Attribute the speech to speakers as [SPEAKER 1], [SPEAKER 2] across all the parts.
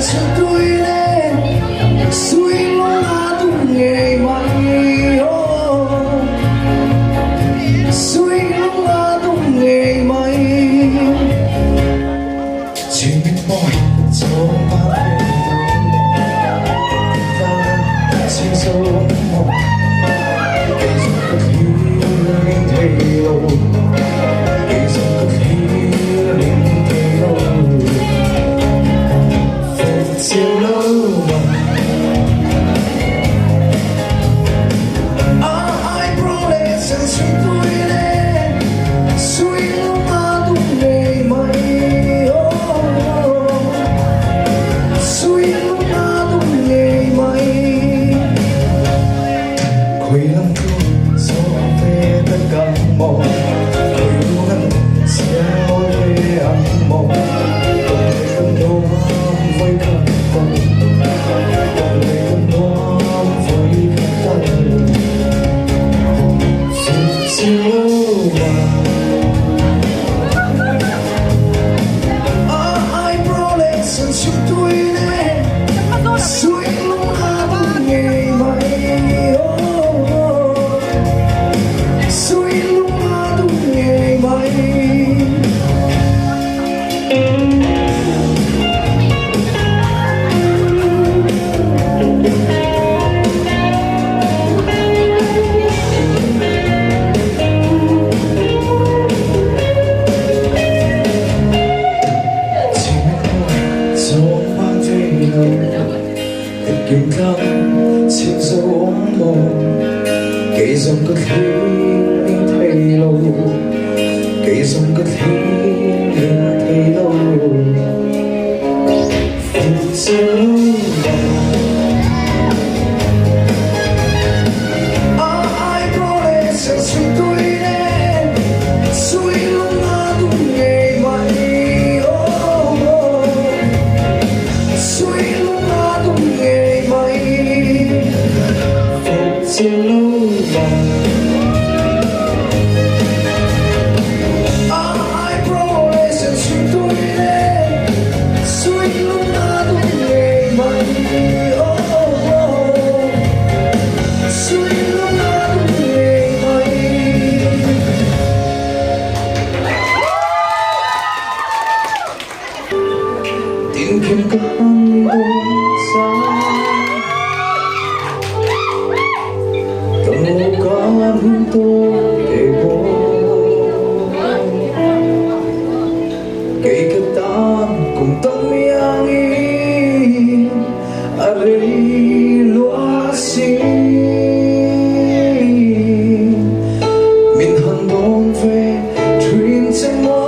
[SPEAKER 1] chhun tui nen Suilung a dum ngei mai aw Suilung a dum ngei mai Chimit mawi chawng pan Chim zo maw Kei zawng ka thlir ning thei lo Kei zawng ka thlir ning thei lo Chiều lâu mà Ai pro lệ chẳng suy tôi lên Suy lung a tung ngày mây Suy lung a tung ngày mây Khui lam tu zo ve ta kam mo Khui lu ngan siang mawi ve ang mo Tong lei kan nuam voi khat tal Tong lei kan nuam voi khat tal Chiều mà Ai pro lệ sân chụp tôi lên Suy lung a tung ngày mây Suy lung a tung ngày mây Chim gió mang về lâu Tình kiếm thăng chim dấu mồ Cây dòng có thlir ning thei lo Cây dòng có thlir ning thei lo Chiều Ai pro lệ sẽ suy tôi lên Suy lung a tung ngày mây Suy lung a tung ngày mây Chiều lâu mà Ai pro lệ sẽ suy tôi lên Suy lung a tung ngày mây Suy lung a tung ngày mây Tình kiếm ka han dong sa Tong lo kan to te bo Kei ka tan kum tam yang in A rei lua si Min han dong ve trin che mo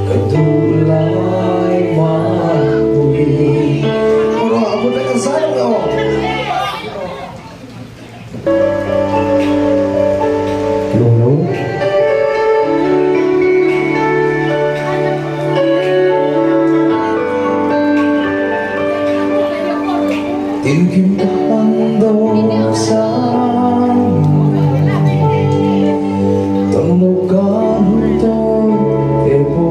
[SPEAKER 1] Ka du lai ma bui Oro apo te kan sai lo Lo Tình kim ka han dong sa Tong lo kan to te bo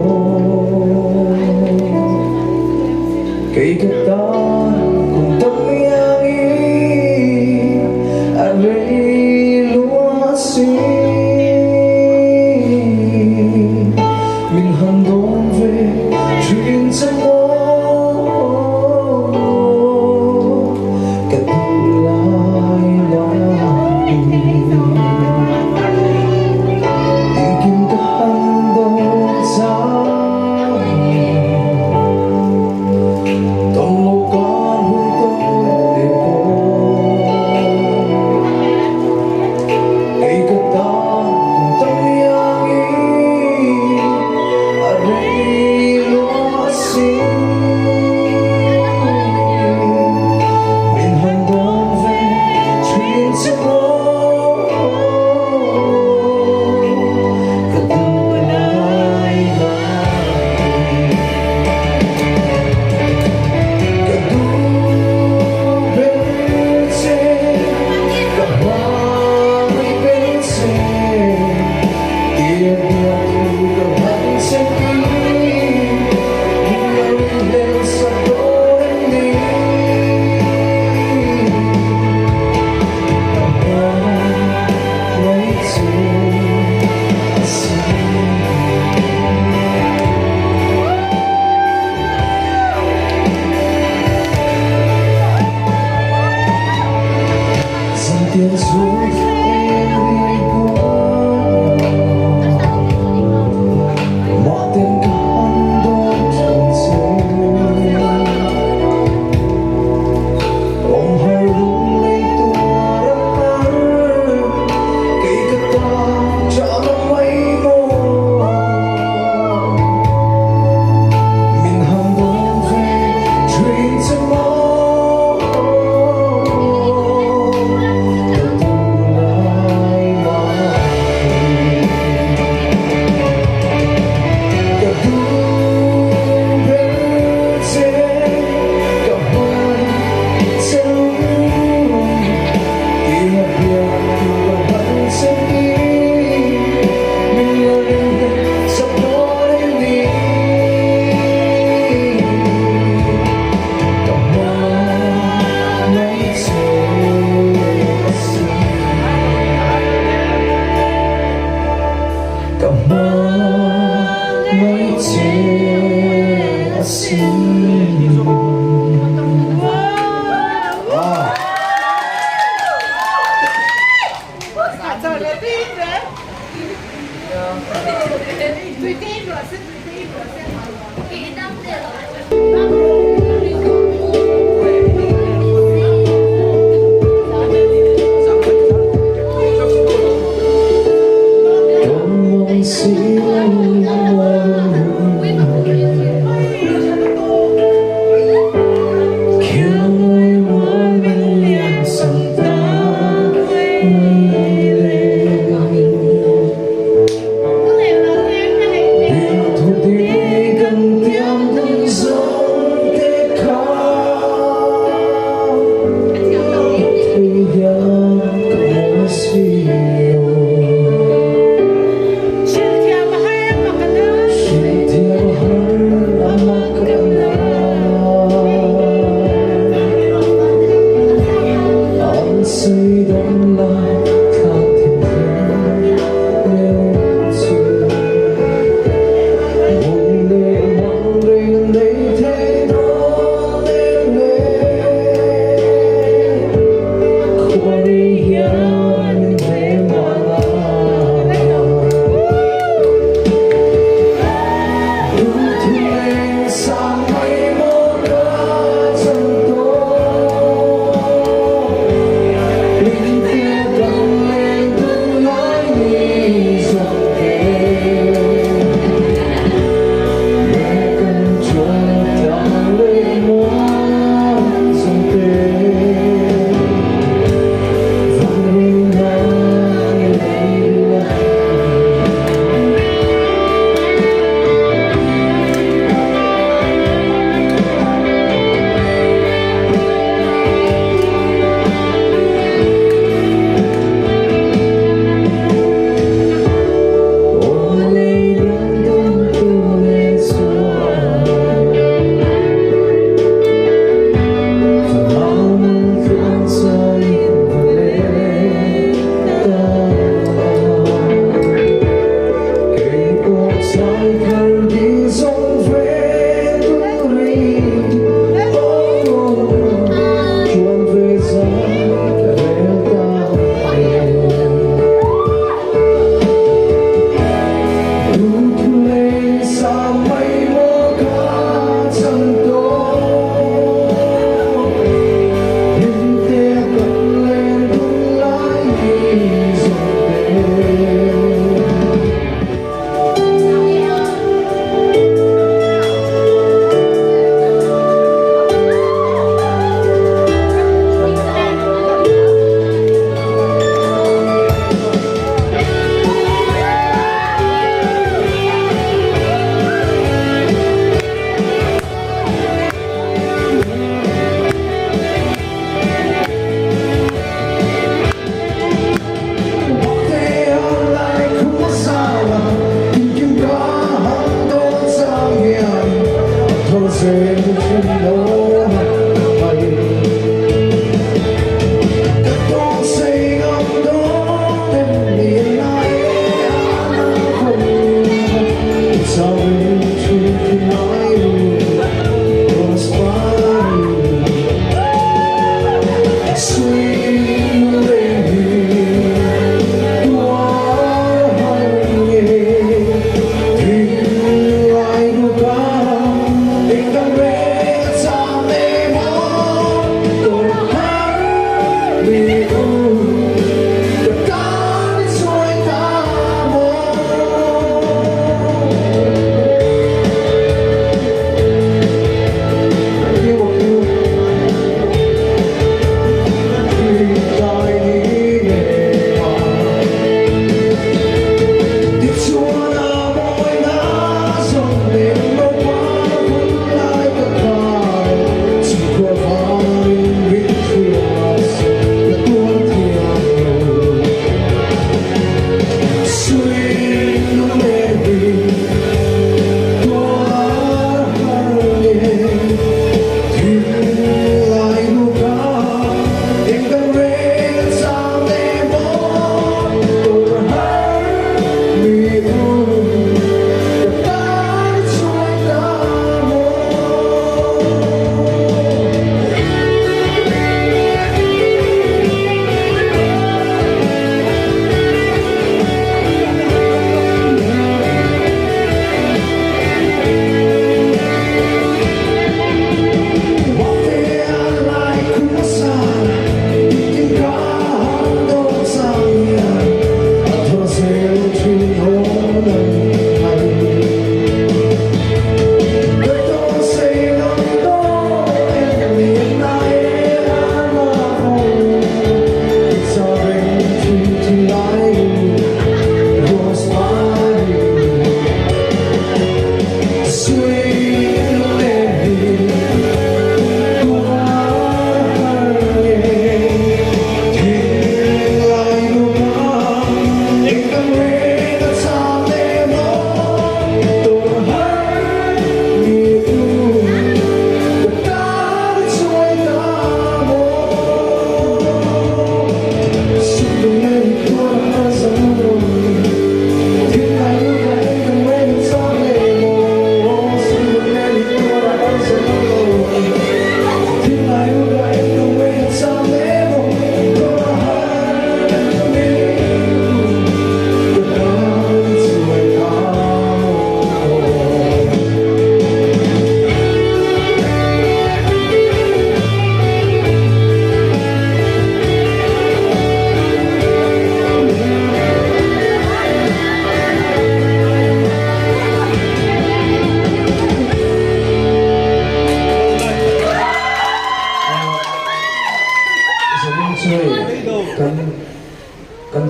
[SPEAKER 1] Kei ka tan kum tam yang in A rei lua si Min han dong ve trin che mo Ka du lai ma Tình kim ka han dong sa Tong lo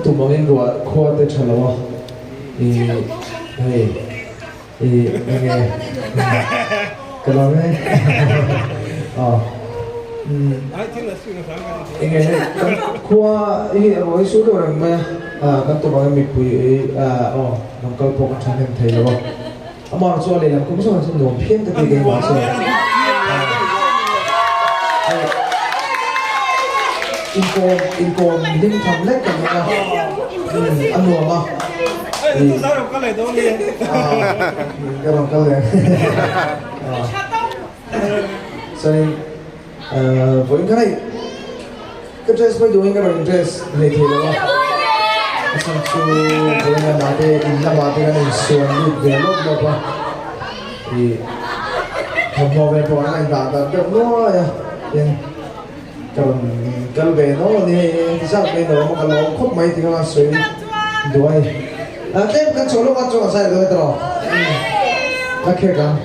[SPEAKER 1] tum angin ruah khua te tha lo a, ih hei ih enge ka lo e aw umm enge hei kan khua hi a ruai su deuh reng mai a, kan tum angin mipui aw rawn kal pawh kan thahnem thei lo a. Amah chu a lehlam kum zawng chu nuam phian ka ti keimah chuan. Inkawm inkawm hlim tham lek kan awm a, a nuam a. Ka rawn kal leh. Chuanin vawiin khan hei ka dress mai duhin ka rawn in dress leh thei lo a, a chhan chu vawiin lamah te in lamah te kan insuan lut ve lawp lawp a, ih thawmhnaw vel pawh an la indah darh deuh nuai a, tin ka rawn kal ve nawlh a ni hei heti zat mai a nuam a ka lawm khawp mai ti kha sawi duh a ni. Tlem kan chhuah lawk a chuan a zai dawn e tawh la khek ang.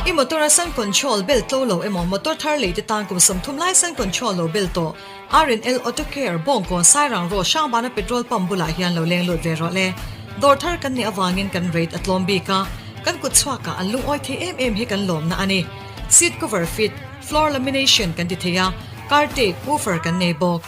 [SPEAKER 2] I motor a sun control bel tlo lo emaw motor thar lei te tan kum 30 lai sun control lo bel tawh RNL Auto Care Bawngkawn Sairang Road Hrangbana petrol pump bulah hian lo leng lut ve rawh le. Dawr thar kan nih avangin kan rate a tlawm bik a, kan kut chhuakah an lungawi thei em em hi kan lawmna a ni. Seat cover fit, floor lamination kan ti thei a, car tape, woofer kan nei bawk.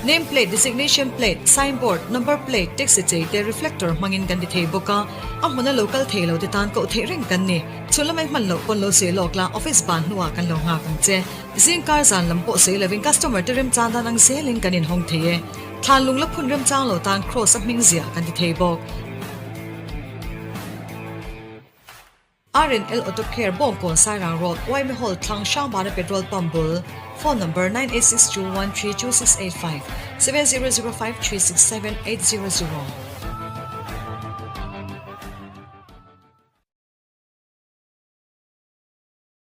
[SPEAKER 2] Name plate, designation plate, sign board, number plate, taxi chei te reflector hmangin kan ti thei bawk a, a hmuna lo kal thei lo te tan koh theih reng kan ni. Chhun lamai hman loh pawn lo sawi lawk la, office ban hnuah kan lo nghak ang che. Zing kar zan lam pawh sawi lovin customer te remchang dan ang zelin kan inhawng thei e. Thlan lung la phun remchang lo tan cross a hming ziah kan ti thei bawk. RNL Auto Care Bawngkawn Sairang Road, Yma Hall thlang Hrangbana Petrol Pump bul, Phone number 9862132685, 7005367800.